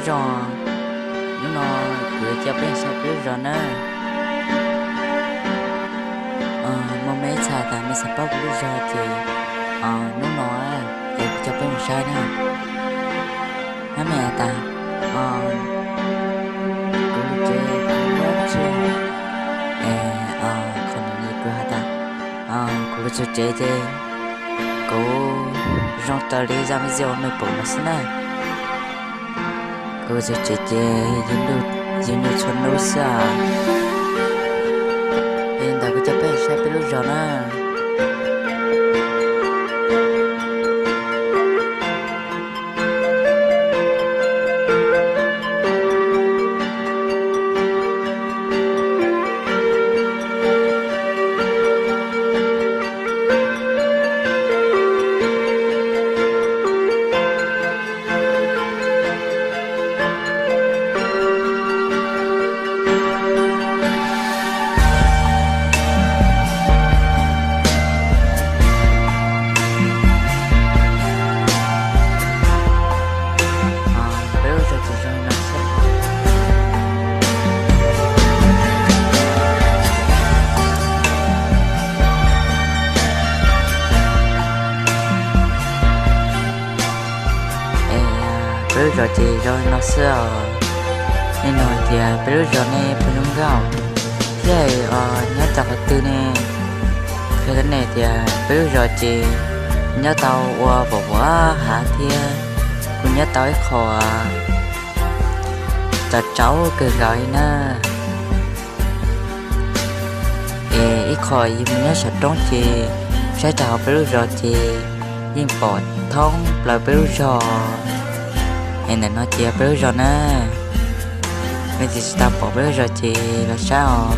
Zog, hnub no kuv coj peb saib peb lub zos na. Muaj me ib txhia tas me xav paub kuv lub zog ces hnub no es kuv coj peb mus saib na. Hab me tas kuv lub tsev kuv lub tsev, qhov kuv has tas kuv lub tsev ces kuv zoo raws li zaj video mej pum no xwb na. Kuv tsev ces yug nyuj txhua hnub xwb os. Li ntawd kuv coj peb saib peb lub zos na. Peb lub zos ces zoo no xwb os. Nej nug tias peb lub zos ne puas zoo nkauj thiab nyob rau qhov twg ne? Qhia rau nej tias peb lub zos ces nyob tau ua pom pom hav thiab kuj nyob tau ib qho tsaus tsaus kawg nkaus li na. Es ib qho yus mus nyob saum roob ces saib rau hauv peb lub zos ces yeej pom thoob plaws peb lub zos. Es ntawm no ces yog peb lub zos na. Nej tsis tau pom peb lub zos ces los saib os.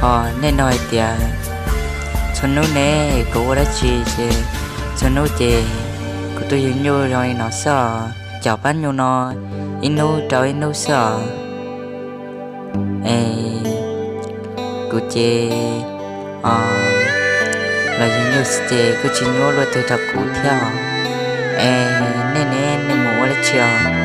Os, nej nug hais tias txhua hnub ne kuv ua dab tsi ces txhua hnub ces kuv tuaj yug nyuj zoo li no xwb os, caum pab nyuj no ib hnub rau ib hnub xwb os. Es kuv ces los yug nyuj xwb ces kuj tsis nyuaj luaj twg rau kuv thiab os. Es nej ne, nej mus ua dab tsi os?